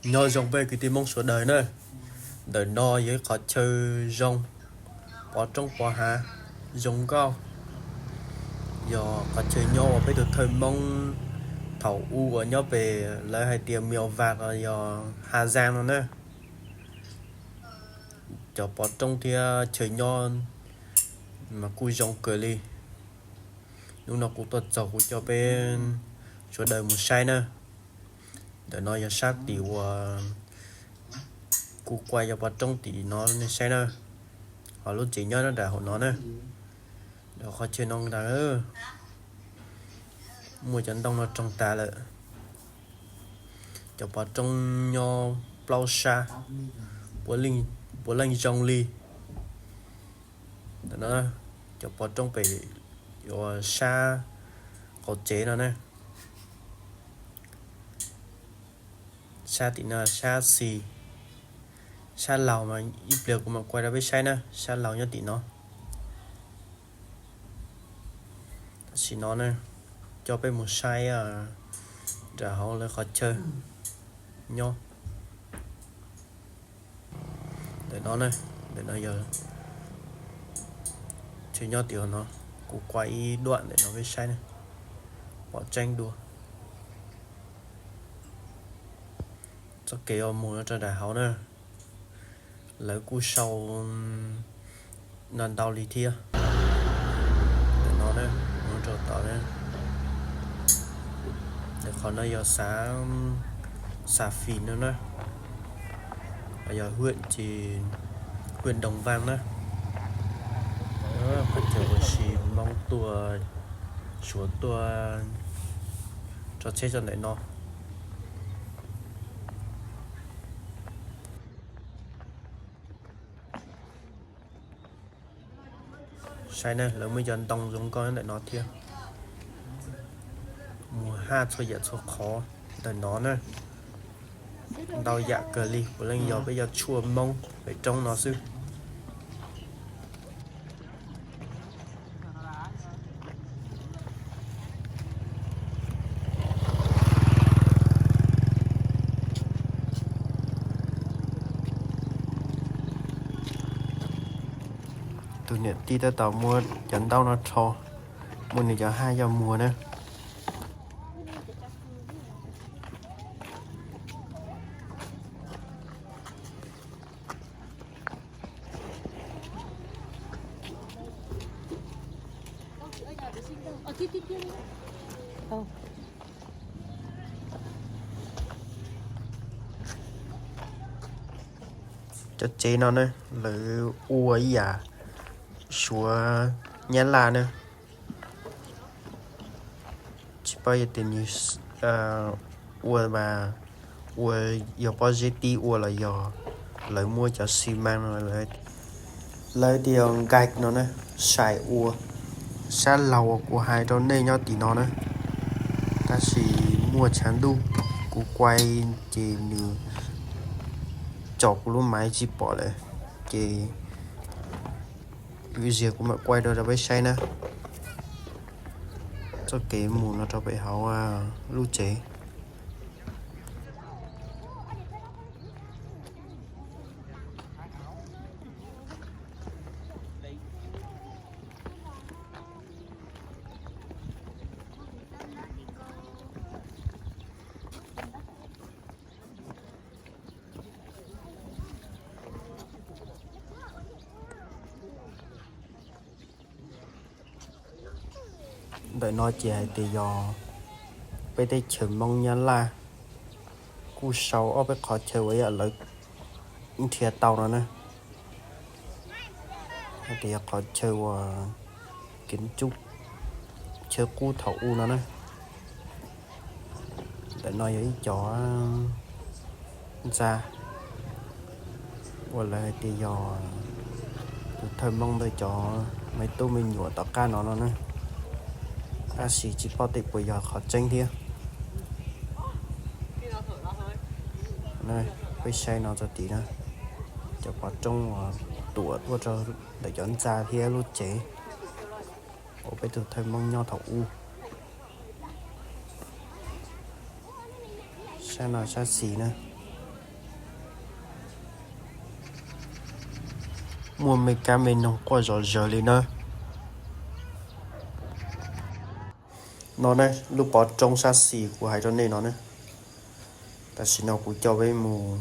Nyob zoo peb kwv tij Hmoob sawv daws na, ntawm no yog ib qhov chaw zoo, pov roob pov hav, zoo nkauj. Yog qhov chaw nyob uas peb tus thawj Hmoob thaum ub uas nyob pem lawv hais tias Mèo Vạc los yog Hà Giang no na. Cov pov roob thiab chaw nyob mas kuj zoo kawg li. Hnub no kuv tuaj txog kuv coj peb sawv daws mus saib na. Ntawm no yog sab tim uas kuv kuaj cov pov roob tim no nej saib na. Ho lub tsev nyob nram hauv no na. Qhov chaw no ntag, muaj cov ntoo no roog tas lawm. Cov pov roob nyob plaub sab, puav leej zoo li. Cov pov roob pem uas sab qaum tsev no na. Sab tim no sab xis, sab laug mas ib pliag kuv mam kuaj rau peb saib na, sab laug nyob tim no. Tam sim no na, coj peb mus saib nram hauv lawv qhov chaw nyob. Ntawm no na, ntawm no yog chaw nyob tim no, kuv kuaj ib duam ntawm no peb saib na, pom tseeb dua. Txoj kev uas mus rau nram hauv na, lawv kuj sau ntau ntau li thiab. Ntawm no na, mus rau tod na. Ntawm qhov no yog xav, xav fim no na, yog huyện, huyện Đồng Văn na. Qhov chaw uas Hmoob tuaj, Suav tuaj tso tsheb tso ntawm no. Saib na, lawv muaj cov ntoo zoo nkauj ntawm no thiab. Mus haj txhua yam txhua qhov ntawm no na. Ntau yam kawg li, puav leej yog peb cov tshuaj Hmoob pem roob no xwb. Tus niam tij tab tom muab cov ntaub no rho, muab nws cov haj yaj muag na. Cov tsev no na, lawv ua ib yam Suav Nyab Laj na. Tsis paub yog tias nws ua, ua yog pob zeb tib ua los yog lawv muab cov xi mas no, lawv tias nkaig no na, sai ua. Sab laug uas kuv hais rau nej nyob tim no na, tab sis muaj tshav ntuj, kuv kuaj ces nws tsom kuv lub maiv tsis pom lawm, ces ib pliag kuv mam kuaj dua rau peb saib na. Txoj kev mus no rau pem hauv lub tsev. Ntawm no ces hais tias yog peb teb chaws Hmoob Nyab Laj kuj sau ob peb qhov chaw uas yog lawv nrhiav tau no na. Hais tias yog qhov chaw uas kev ntsuj chaw qub thaum ub no na. Ntawm no yog ib co ntxa uas lawv hais tias yog tus thawj Hmoob ntawd cov me tub me nyuam tom qab no no na. Tab sis tsis paub tias puas yog qhov tseeb thiab. Peb saib no txog tid na, cov pov roob uas tuam tuaj rau ntawm cov ntxa thiab lub tsev uas peb tus thawj Hmoob nyob thaum ub. Sab no sab xis na, Muaj me kab me noog quaj zom zaws li na. No ne, lub pov roob sab xis kuv hais rau nej no ne. Tam sim no kuv coj peb mus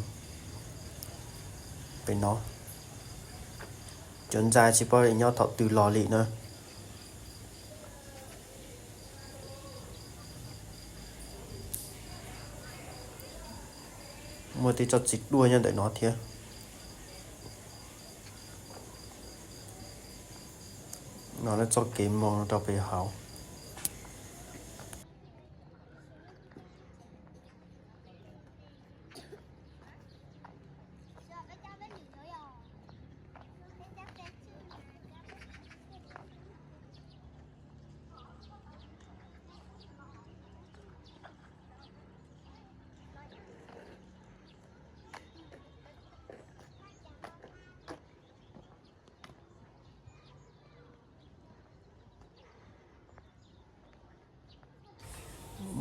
pem no. Cov ntxa tsis paub nyob thaum twg los li na. Muaj tej tsob txiv duaj nyob ntawm no thiab. No lawv txoj kev mus rau pem hauv.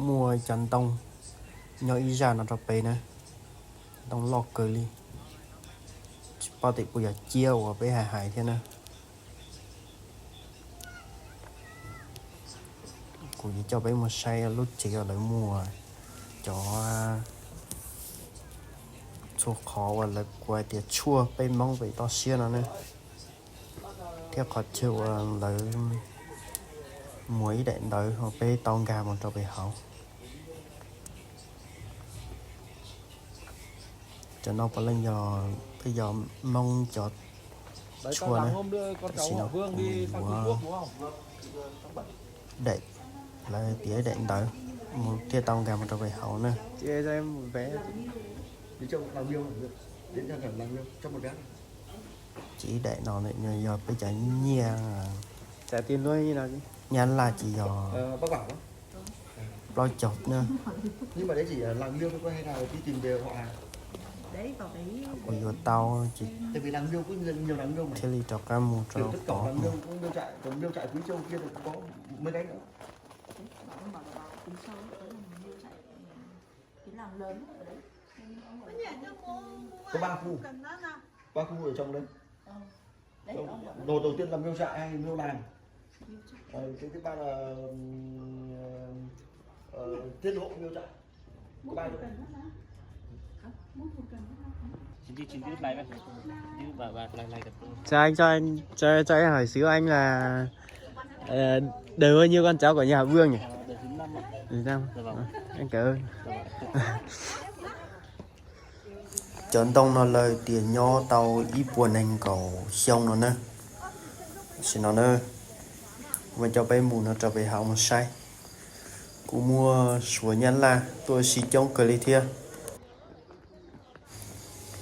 Muaj cov ntoo nyob ib zaj no rau pem na. Ntoo loj kawg li. Tsis paub tias puas yog ciab uas peb hais hais thiab na. Kuv yuav coj peb mus saib lub tsev uas lawv muag cov txhua qhov uas lawv kuv hais tias tshuaj peb Hmoob pem toj siab no ne, thiab qhov chaw uas lawv muag ib daim ntawv uas peb tau nkag mus rau pem hauv. Cov no puav leej yog peb yog Hmoob cov tshuaj na, tam sim no kuv yuav daim, lawv tiav ib daim ntawv mus thiaj tau nkag mus rau pem hauv na. Ces ib daim no yog peb cov nyiaj Nyab Laj ces yog plaub caug na. Kuv yuav tau ces thiaj li rov qab mus rau tod. Cho anh, cho, cho, cho em hỏi xíu anh là, ờ, đời bao nhiêu con cháu của nhà họ Vương nhỉ? Việt Nam. Anh cảm ơn. Cov ntoo no lawv tias nyob tau ib puas nees nkaum xyoo no na. Tam sim no na, kuv mam coj peb mus no rau pem hauv mus saib. Kuv muaj suav Nyab Laj tuaj ua si coob kawg li thiab.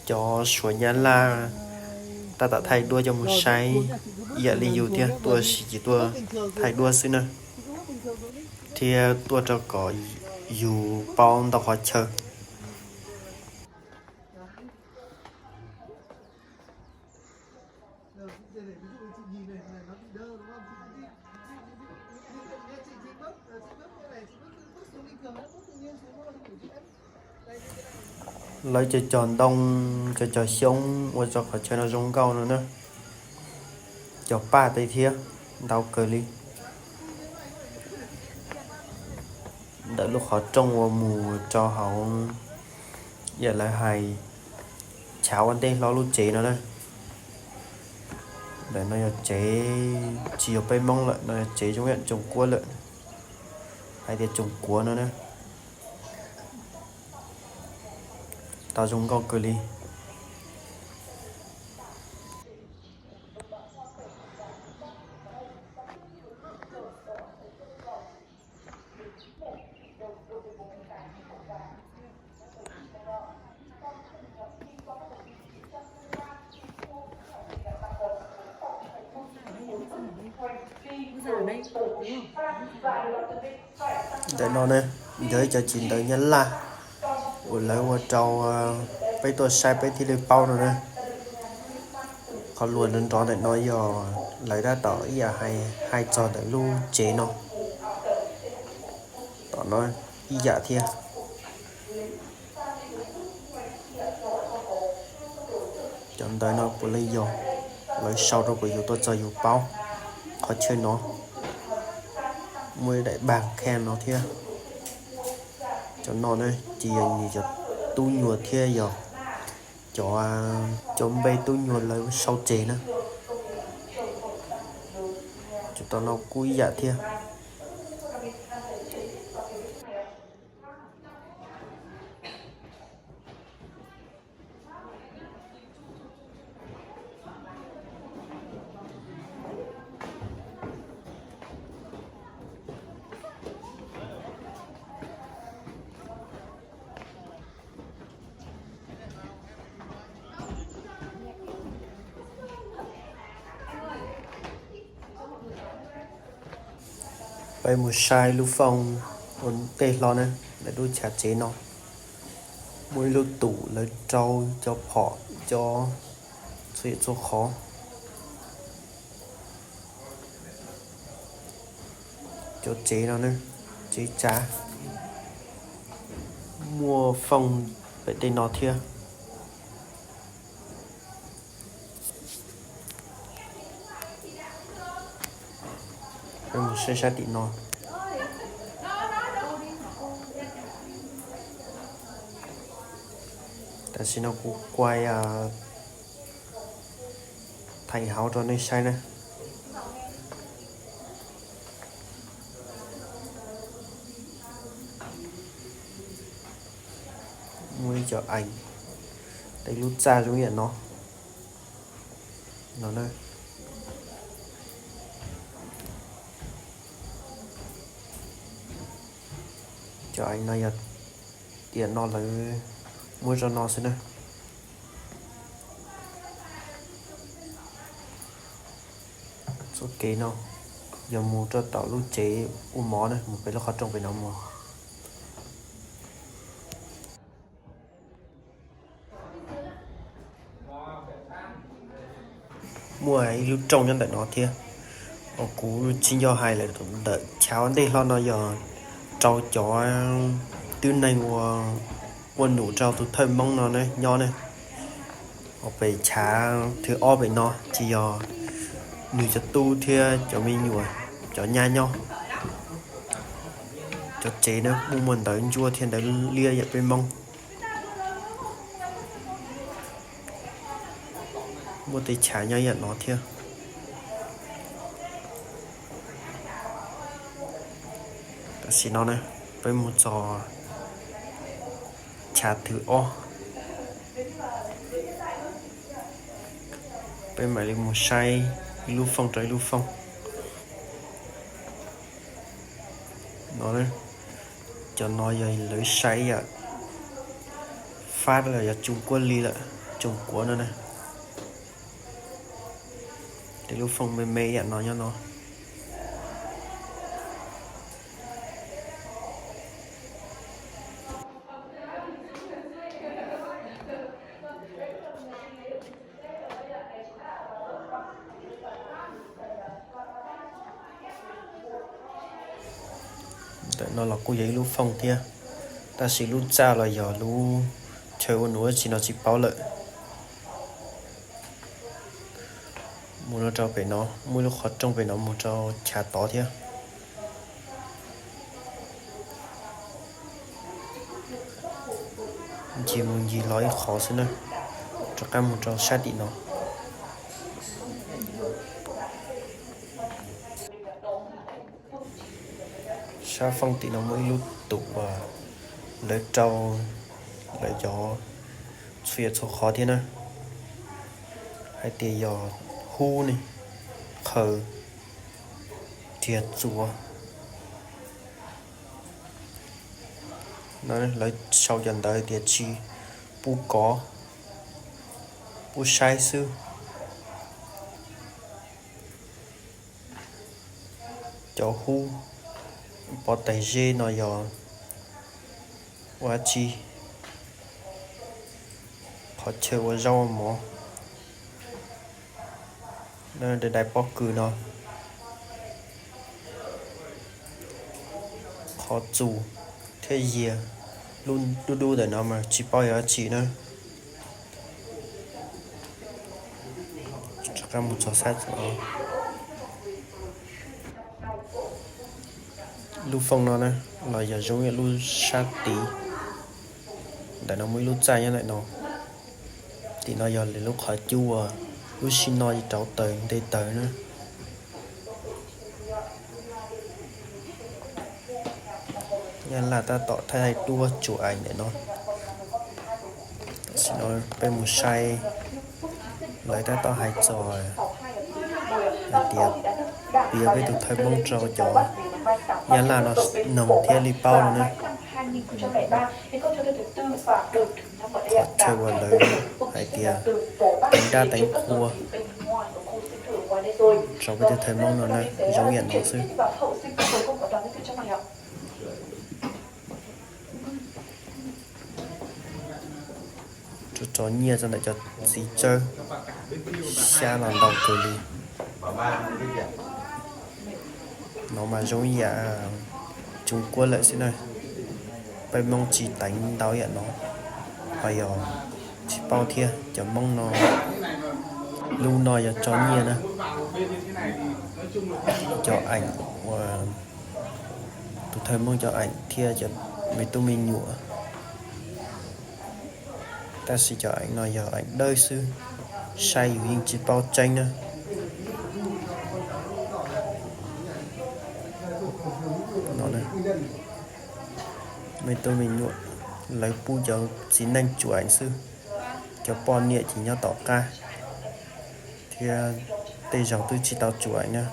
Cov suav Nyab Laj tab tom thaij duab coj mus saib ib yam li yus thiab, tuaj ua si ces tuaj thaij duab xwb na. Thiab tuaj rau kom yus paub ntau qhov chaw. Lawv cov cog ntoo, cov cog xyoob ua rau qhov chaw no zoo nkauj no na. Cov paj tej thiab, ntau kawg li. Ntawm lub qhov rooj uas mus rau hauv, yam lawv hais chav ua ntej hlob lub tsev no na. Ntawm no yog tsev tsis yog peb Hmoob lawm, no yog tsev zoo yam Tsoos Kuab lawm, hais tias Tsoos Kuab no na. Tau zoo nkauj kawg li. Ntawm no ne, yog ib co txiv ntawv Nyab Laj uas lawv ua rau peb tuaj saib peb thiaj li paub no na. Qhov luas nrov nrov ntawm no yog lawv tab tom ib yam hais, hais txog ntawm lub tsev no. Tom no ib yam thiab. Cov ntawv no puav leej yog Lawv sau rau kom yus tuaj txog yus paub qhov chaw no. Muaj ib daim bag kha no thiab. Cov no na ces yog nws cov tub nyuag thiab yog cov, cov npe tub nyuag lawv sau tseg na. Cov tom no kuj ib yam thiab. Peb mus saib lub foob ua ntej hlo na, lawv lub chav tsev no. Muaj ib lub tus lawv rau cov phom, cov txhua yam txhua qhov. Cov tsev no na, tsev tsav, muaj foob pem tej no thiab. Peb mus saib sab tim no. Tam sim no kuv kuaj thaij hauv rau nej saib na. Muaj ib co ees, tej lub txaj zoo yam no, no na. Cov ees no yog tiam no lawv muab rau no xwb na. Txoj kev no yog mus rau tom lub tsev ua mov na, mus pem lub qhov rooj pem no mus. Muaj ib lub rooj nyob ntawm no thiab, uas kuv tsis nco hais lawm, ntawm chav ua ntej hlo no yog rau cov tib neeg ua, ua num rau tus thawj Hmoob no nyob ne. Uas pem chav thib ob pem no ces yog nws cov tub thiab cov me nyuam, cov nyab nyob. Cov tsev na muaj muaj ntawv ntsuab thiab ntawv liab yam peb Hmoob. Muaj tej chav nyob yam no thiab. Tam sim no na, peb mus txog chav thib ob, peb mam li mus saib ib lub foob rau ib lub foob. No, cov no yog lawv saib yam Fab los yog Tsuas Kuab li lawm, Tsuas Kuab no na. Tej lub foob me me yam no nyob no. Ntawm no los kuj yog ib lub foob thiab, tab sis lub txaj los yog lub chaw ua num dab tsi no tsis paub lawm. Mus no rau pem no, muaj ib lub qhov rooj pem no mus rau chav tod thiab. Ncig mus ncig los ib qho xwb na, rov qab mus rau sab tim no. Sab foob tim no muaj ib lub tus uas lawv rau lawv cov txhua yam txhua qhov thiab na, hais tias yog hub ne, qhawv, riag txuas. Lawv sau cov ntawv tias tsis pub kov, pub saib xwb. Cov hub pov taig zeb no yog ua dab tsi? Qhov chaw ua zaub ua mov. Dai pob kws no, qhov txus thiab yias lub dub dub ntawm no mas tsis paub yog dab tsi na. Rov Rov mus txog sab tim no. Lub fooj no na, los yog zoo ib yam lub sab tid. Ntawm no muaj ib lub txaj nyob ntawm no. Tim no yog lub qhov cub uas lub sij no rauv taws nte taws na. Nyab Laj tab tom thaij thaij duab chụp ảnh ntawm no. Tam sim no peb mus saib, lawv tab tom hais txog hais tias piav peb tus thawj Hmoob rau cov Nyab Laj no noog thiaj li paub no na. Qhov chaw uas lawv hais tias teev dab teev qhua rau peb tus thawj Hmoob no na, zoo yam no xwb. Tso nyiaj tso ntawm cov txiv tsawb, xyab los ntau kawg li. No mas zoo yam Trung Quốc lawm xwb na. Peb Hmoob tsis teev ntau yam no, ho yog tsis paub thiab. Cov Hmoob no, lub no yog tso nyiaj na, cov ảnh uas tus thawj Hmoob cov ảnh thiab cov me tub me nyuam. Tab sis cov ảnh no yog ảnh dawb xwb, saib yus yeej tsis paub tseeb na. Me tub me nyuam, lawv pub cov txiv neej chụp ảnh xwb, cov poj niam ces nyob tom qab thiab, tej zaum twb tsis tau chụp ảnh na.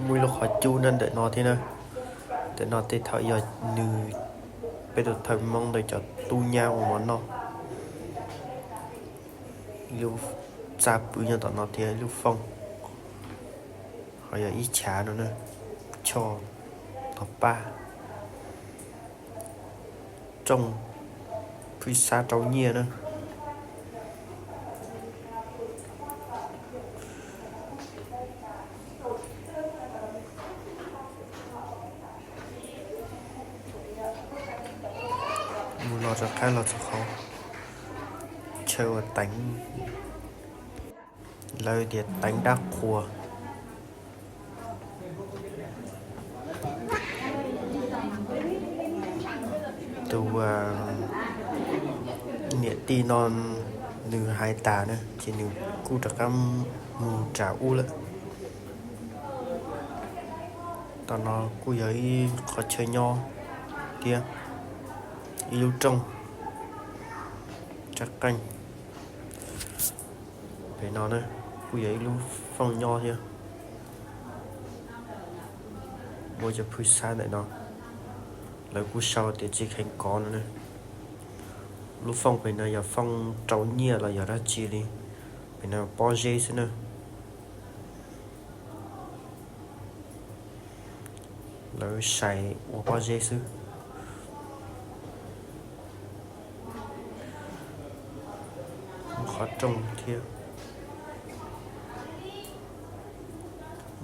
Muaj ib lub qhov cub nyob ntawm no thiab na. Ntawm no tej thaum yog nws, peb tus thawj Hmoob ntawd cov tub nyab ua mov noj. Ib lub txaj pw nyob tom no thiab, ib lub fooj, ho yog ib chav no na, choj tog paj, rooj phwj xab rau nyiaj na. Mus los rov qab los txog qhov chaw uas teev, lawv tias teev dab qhuas. Tus niam tij no nws hais tas na ces nws kuj rov qab mus nram ub lawm. Tom no kuj yog ib qhov chaw nyob thiab, ib lub rooj tsab qeej. Pem no na kuj yog ib lub fooj nyob thiab, muaj cov phwj xab ntawm no, lawv kuj sau tias tsis kheev kov no na. Lub fooj pem no yog fooj rau nyiaj los yog dab tsi li, pem no pob zeb xwb na. Lawv sai ua pob zeb xwb. Qhov rooj thiab,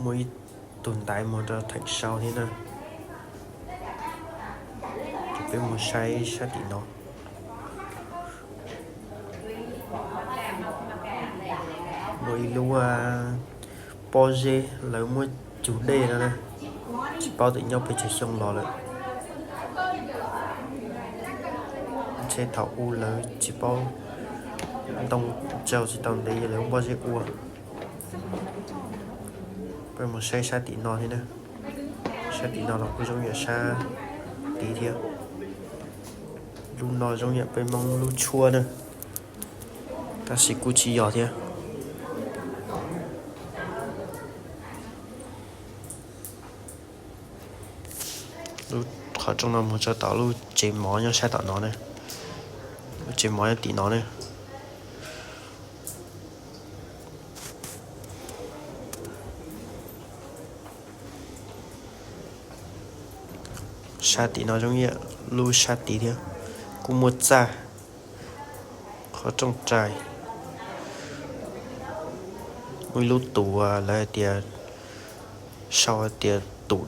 muaj ib tug ntaiv mus rau theem sau thiab na. Ces peb mus saib sab tim no. Muaj ib lub pob zeb lawv muab cug dej no na, tsis paub tias nyob pes tsawg xyoo los lawm. Ntshe thaum ub lawv tsis paub ntoo tsaug tsis tau ntev lawv muab pob zeb ua. Peb mus saib sab tim no thiab na. Sab tim no los kuj zoo yam sab tid thiab. Lub no zoo yam peb Hmoob lub tshuab na, tab sis kuj tsis yog thiab. Lub qhov rooj no mus txog tom lub tsev mov nyob sab tom no na. Lub tsev mov nyob tim no na. Sab tim no zoo ib yam lub sab tid thiab, kuj muaj txaj, qhov rooj rais, muaj ib lub tus lawv hais tias, sau hais tias tus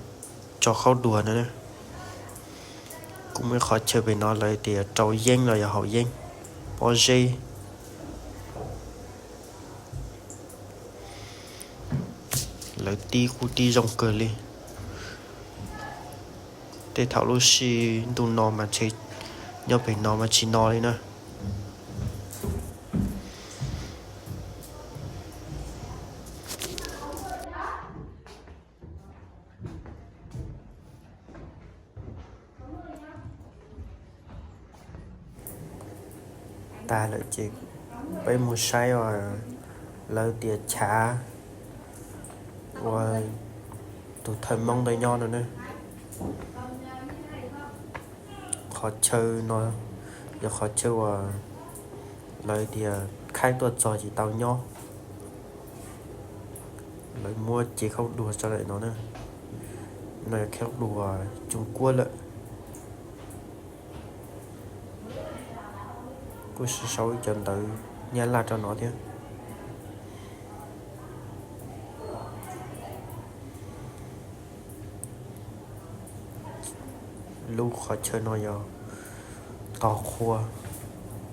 tso khaub dua no na. Kuj muaj ib qhov chaw pem no lawv tias rau yeeb los yog haus yeeb, pob zeb. Lawv tib kuj tib zoo kawg li. Tej thaum lub sij ntuj no mas ntshe nyob pem no mas tsis no li na. Tag lawm ces peb mus saib uas lawv tias chav uas tus thawj Hmoob ntawd nyob no na. Qhov chaw no yog qhov chaw uas lawv tias khaib tuaj txog ces tau nyob. Lawv muab cev khaub dua tso lawm no na. No yog khaub dua Tsuas Kuab lawm. Kuj sau ib cov ntawv Nyab Laj rau no thiab. Lub qhov chaw no yog tos qhua,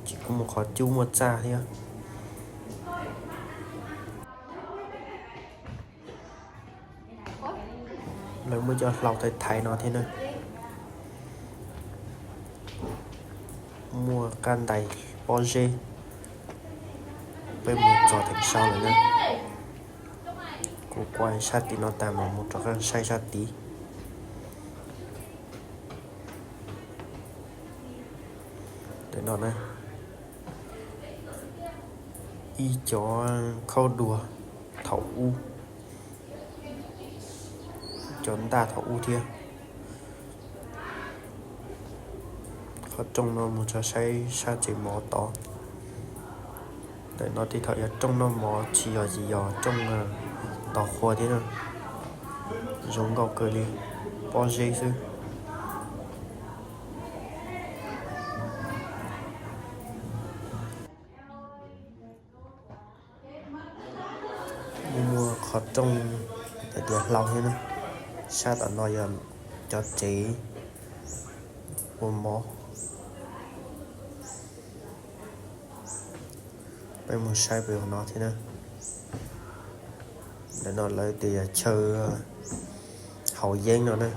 ces kuj muaj qhov cub muaj txaj thiab. Lawv muaj cov hlau thaiv thaiv no thiab na. Muaj qab ntais pob zeb. Peb mus txog theem sau lawm na. Kuv quay sab tim no tas mas mus rov qab saib sab tid. Ntawm no na, ib cov khaub dua thaum ub, cov ntaj thaum ub thiab. Qhov rooj no mus txog saib sab tsev mov tod. Ntawm no tej thaum yog rooj noj mov tsis yog, tsis yog rooj tos qhua thiab na. Zoo nkauj kawg li, pob zeb xwb. Muaj muaj qhov rooj hais tias hlau thiab na. Sab tom no yog cov tsev ua mov. Peb mus saib pem hauv no thiab na. Ntawm no lawv tias yog chaw haus yeeb no na.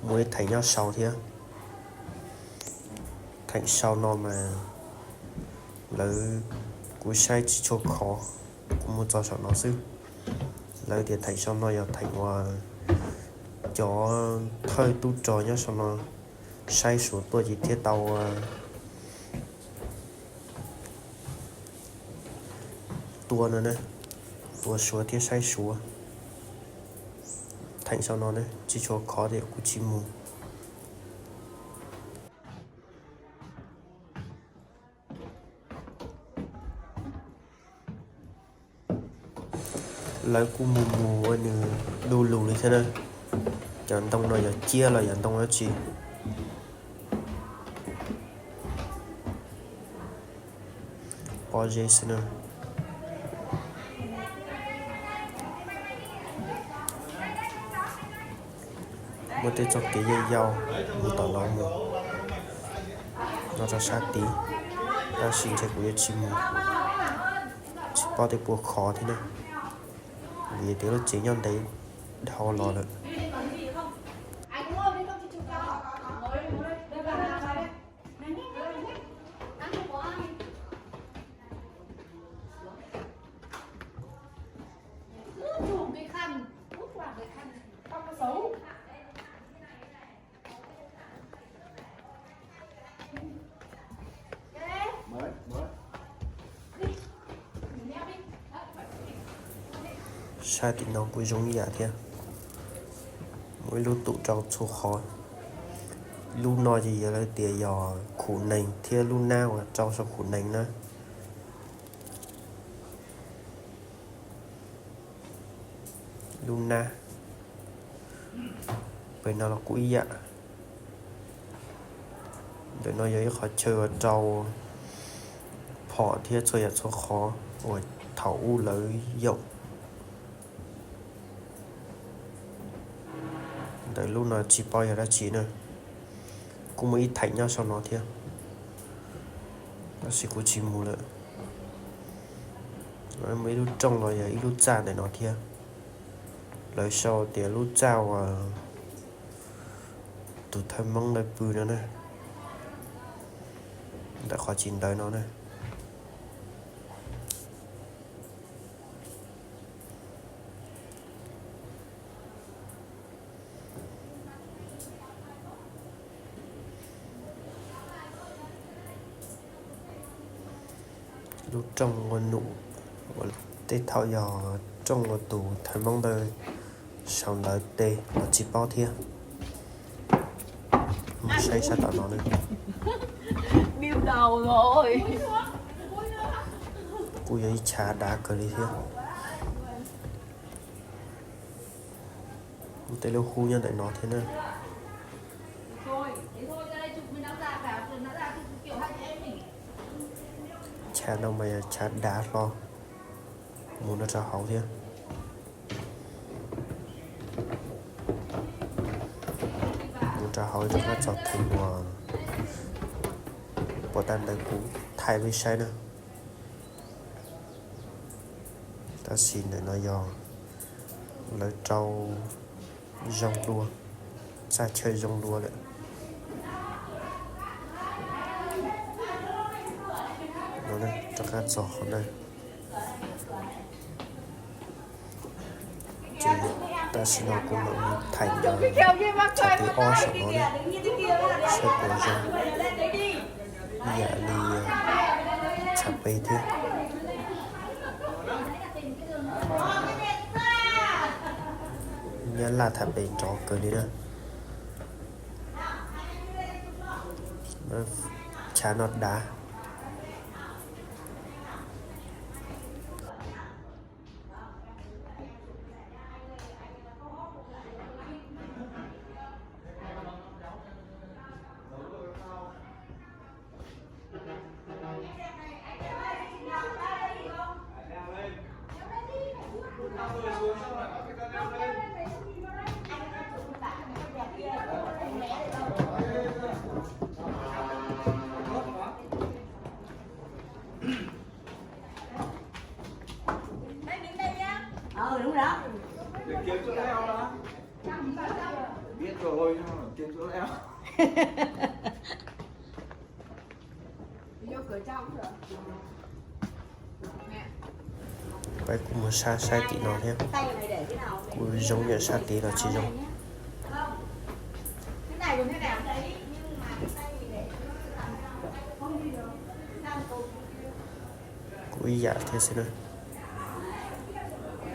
Muaj ib theem nyob sau thiab. Theem sau no mas lawv, kuv saib tsis tshua khov, kuv mus txog saum no xwb. Lawv tias theem sau no yog theem uas cov thawj tub rog nyob sau no saib Suav tuaj ces thiaj tau tua no na, tua Suav thiab saib Suav. Theem sau no na tsis tshua khov ces kuv tsis mus. Lawv kuj mus mus ua nws du lug li thiab na. Cov ntoo no yog ciab los yog ntoo dab tsi? Pob zeb xwb na. Muaj tej txoj kev yaj yau mus tom no mus, no rau sab tid, tab sis ntshe kuv yuav tsis mus, tsis paub tej puas khov thiab na, vim tias lub tsev nyob ntev dhau los lawm. Sab tim no kuj zoo ib yam thiab, muaj ib lub tus rau txhua qhov. Lub no ces yog lawv tias yog khum nees thiab lub nab uas rau saum khum nees na. Lub nab pem no los kuj ib yam. Ntawm no yog ib qhov chaw uas rau phom thiab txhua yam txhua qhov uas thaum ub lawv yaum. Ntawm lub no tsis paub yog dab tsi na. Kuj muaj ib theem nyob saum no thiab, tab sis kuv tsis mus lawm. Muaj ib lub rooj los yog ib lub txaj ntawm no thiab. Lawv sau tias lub txaj uas tus thawj Hmoob ntawd pw no na. Ntawm qhov tsis ntawd no na. Lub rooj ua num, tej thaum yog rooj uas tus thawj Hmoob ntawd sau ntawv tes los tsis paub thiab. Mus saib sab tom no na. Kuj yog ib chav dav kawg li thiab. Tej lub hub nyob ntawm no thiab na. Chav no mas yog chav dav hlo mus no rau hauv thiab. Mus rau hauv rov qab txog theem uas puas tag ntawd kuv thaij peb saib na. Tab sis ntawm no yog lawv rau zoo dua, txaj chaw zoo dua lawm. Rov qab txog qhov no. Ces tam sim no kuv mam mus thaij ntawm chav peb ob saum no na, saib puas zoo ib yam li chav peb thiab. Nyab laj thav pem nrov kawg li na. Chav no dav. Peb kuj mus saib saib tim no thiab, kuj zoo yam sab tid los tsis zoo. Kuj ib yam thiab xwb na,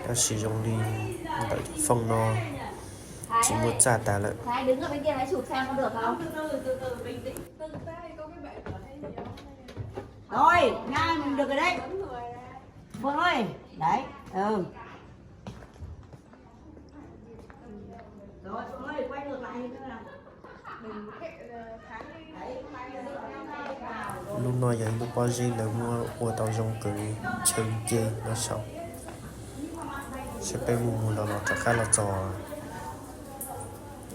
tab sis zoo li ntawm fooj no tsis muaj txaj tas lawm. Rồi, nha, mình được rồi đấy. Phương ơi, đấy. Ừ. Rồi, Phương ơi, quay ngược lại hình như là. Lub no yog ib lub pob zeb lawv muab ua tau zoo kawg, chaw nce no saum. Saib peb mus mus los los rov qab los txog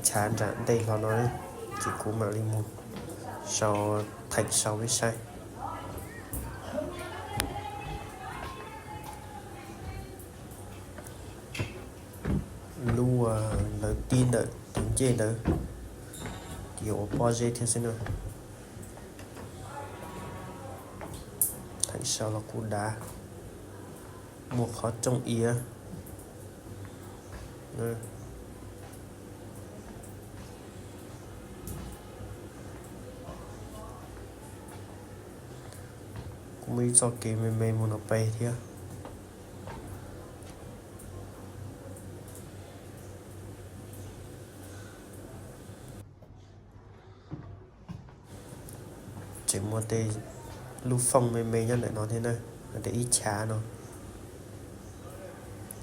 chav nram ntej hlo no, ces kuv mam li mus sau, theem sau peb saib. Lub lawv tib ntawm tus ncej ntawd, ces yuav ua pob zeb thiab xwb na. Theem sau los kuj dav, muaj qhov rooj iav. Kuj muaj ib txoj kev me me mus no pem thiab. Tseem muaj tej lub fooj me me nyob ntawm no thiab na, tej ib chav no,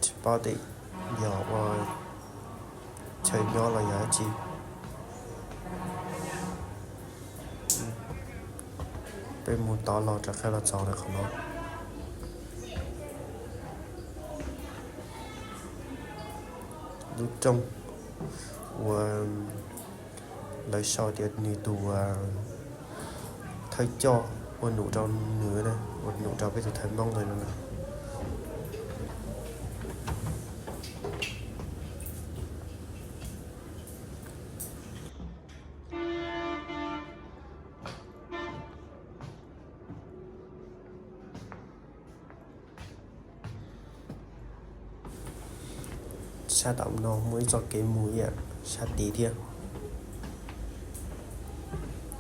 tsis paub tias yog ua chaw nyob los yog dab tsi. Peb mus tod los rov qab los txog ntawm qhov no. Lub rooj uas lawv sau tias nws tus thawj coj ua num rau nws, ua num rau peb tus thawj Hmoob ntawd no na. Sab tom no muaj ib txoj kev mus ib yam sab tid thiab.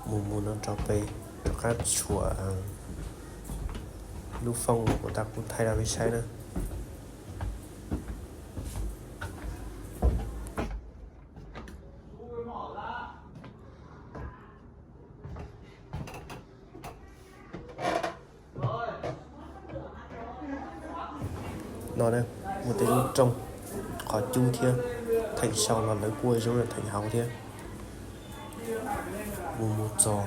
Mus mus no rau pem rov qab tshuam lub foob uas kuv tab kuv thaij rau peb saib na. No na, muaj tej lub rooj qhov cub thiab, theem sau los lawv kuj ua zoo theem hauv thiab. Mus mus txog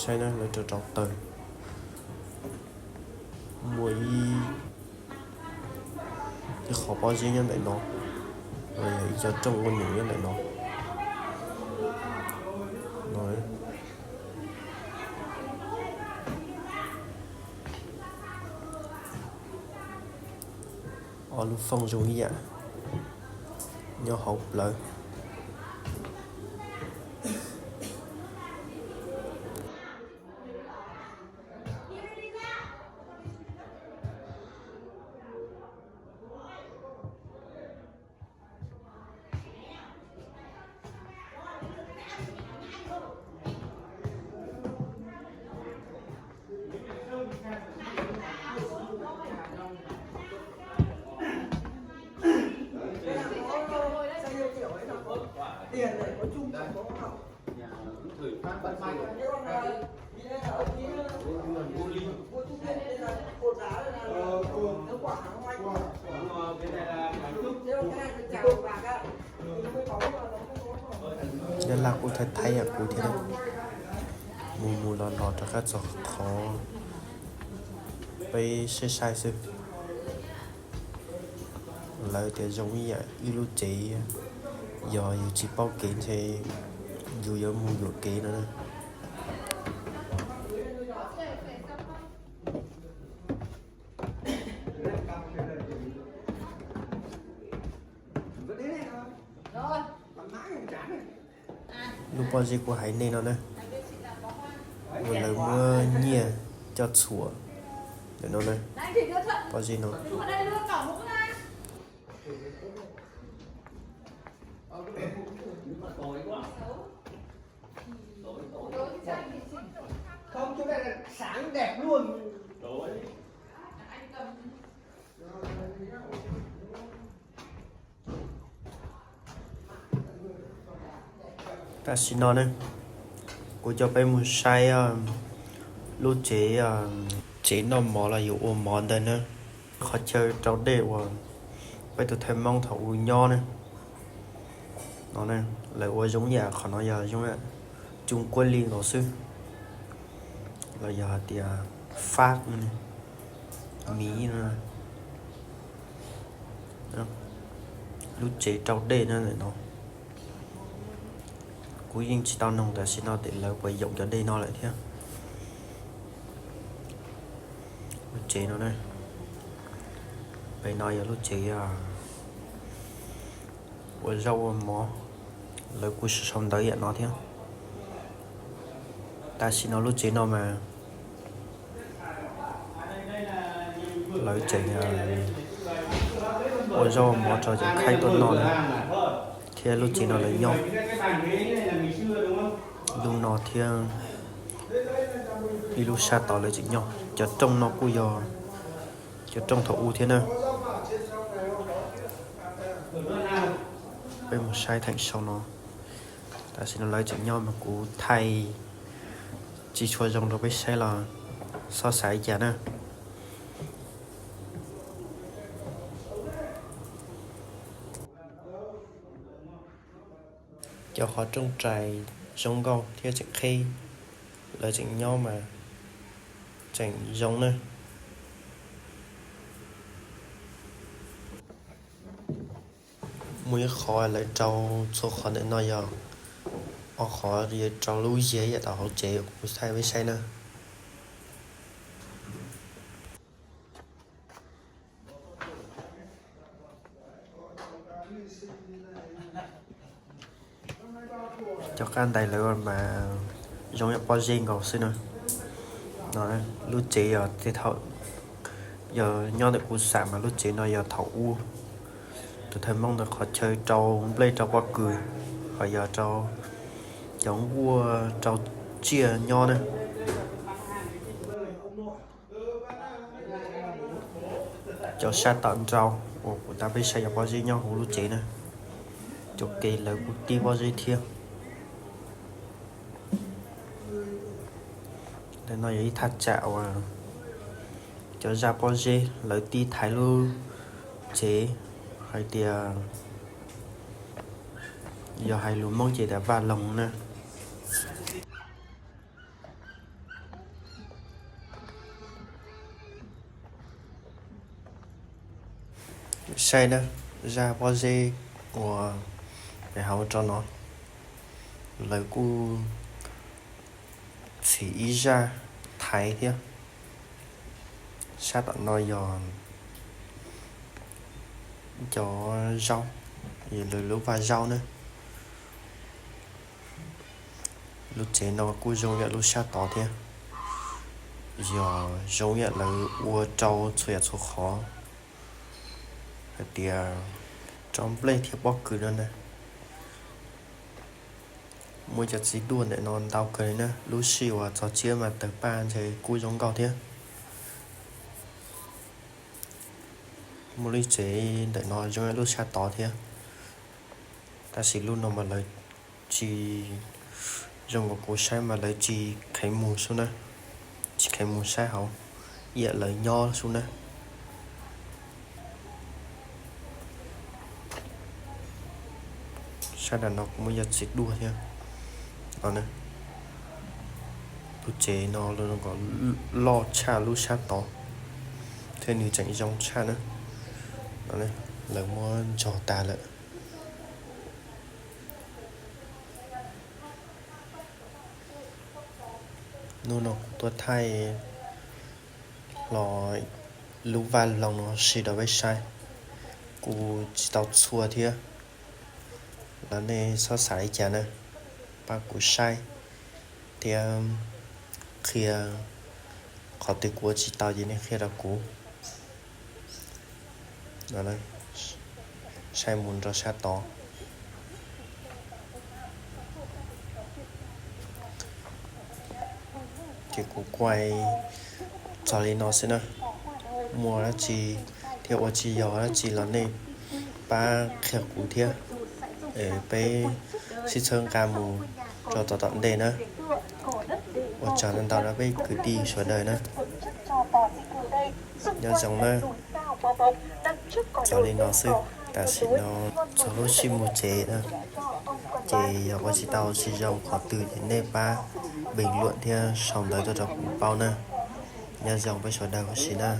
saib na, lawv rau rau taws. Muaj ib, ib qho pob zeb nyob ntawm no, los yog ib co rooj ua num nyob ntawm no. Ob lub foob zoo ib yam nyob hauv plawv. Nyob Laj kuj thaij thaib yam kuv thiab na. Mus mus los los rov qab txog qhov peb saib saib xwb. Lawv tias zoo ib yam ib lub tsev, yog yus tsis paub kev ntshe yus yuav mus yuam kev no na. Lub pob zeb kuv hais nej no na, uas lawv muab nyiaj coj txhuam ntawm no na, pob zeb no. Tam sim no ne, kuv coj peb mus saib lub tsev, tsev noj mov los yus ua mov ntawd na. Qhov chaw rau dej uas peb tus thawj Hmoob thaum ub nyob ne, no lawv ua zoo yam qhov no yog zoo yam Trung Quốc li nkaus xwb, los yog hais tias Fab, Miv no. Lub tsev rau dej no ntawm no, kuv yeej tsis tau noog tam sim no tias lawv puas yoom cov dej no lawm thiab. Lub tsev no, pem no yog lub tsev ua zaub ua mov, lawv kuj sau ntawv yam no thiab. Tam sim no lub tsev no mas lawv tseem ua zaub ua mov rau cov khaib tuaj noj na, thiab lub tsev no lawv nyob lub no thiab ib lub sab tod lawv tseem nyob. Cov rooj no kuj yog cov rooj thaum ub thiab na. Peb mus saib theem sau no. Tam sim no lawv tseem nyob mas kuv thaij tsis tshua zoo rau peb saib los xob xav li cas na. Cov qhov rooj rais zoo nkauj thiab tseem qhib, lawv tseem nyob mas Tseem zoo na. Muaj ib qhov lawv rau txhua qhov ntawm no yog ob qhov yuav rau lub yias yam tom hauv tsev, kuv thaij peb saib na. Cov qab ntais lawv mas zoo yam pob zeb nkaus xwb na. No, lub tsev yog tej thaum yog nyob ntawm kuv xam mas lub tsev no yog thaum ub tus thawj Hmoob ntawd qhov chaw rau nplej rau pob kws, ho yog rau cov nkuaj rau tsiaj nyob na. Cov sab tom nraud uas kuv tau peb saib cov pob zeb nyob hauv lub tsev na, cov kev lawv kuj tib pob zeb thiab. Ntawm no yog ib thaj tsam uas cov zaj pob zeb lawv tib thaiv lub tsev, hais tias yog hais lus Hmoob ces tias vaj loog na. Saib na, zaj pob zeb uas pem hauv rau no, lawv kuj txhim ib zaj thaiv thiab. Sab tom no yog cov zaub, lawv lub vaj zaub na. Lub tsev no kuj zoo yam lub sab tod thiab, yog zoo yam lawv ua rau txhua yam txhua qhov, hais tias rau nplej thiab pob kws no na. Muaj cov txiv duaj ntawm no ntau kawg li na, lub sij uas txog tsiab mas tawg paj ntshe kuj zoo nkauj thiab. Muaj lub tsev ntawm no zoo lub sab tod thiab, tab sis lub no mas lawv tsis, zoo nkaus kuv saib mas lawv tsis kheev mus xwb na, tsis kheev mus saib hauv, ib yam lawv nyob xwb na. Sab nram no kuj muaj cov txiv duaj thiab. Lub tsev no zoo nkaus loj tshaj lub sab tod thiab nws tseem zoo tshaj na. Lawv muab ntsog tag lawm. Hnub no kuv tuaj thaij hlo lub vaj loog no sim rau peb saib, kuj tsis tau txhua thiab. Los nej txhob xav li cas na, pab kuv saib thiab qhia, qhov twg kuv ua tsis tau ces nej qhia rau kuv. Saib mus rau sab tod. Ces kuv kuaj txog li no xwb na. Muaj dab tsi thiab ua tsis yog dab tsi los nej pab qhia kuv thiab, peb sib txhawb nqa mus rau tom tom ntej na. Ua tsaug ntau ntau rau peb kwv tij sawv daws na. Nyob zoo na. Txog li no xwb, tam sim no txog lub sij mus tsev na, ces yog ua tsis tau tsis zoo qhov twg ces nej pab bình luận thiab sau ntawv tuaj rau kuv paub na. Nyob zoo peb sawv daws huv si na.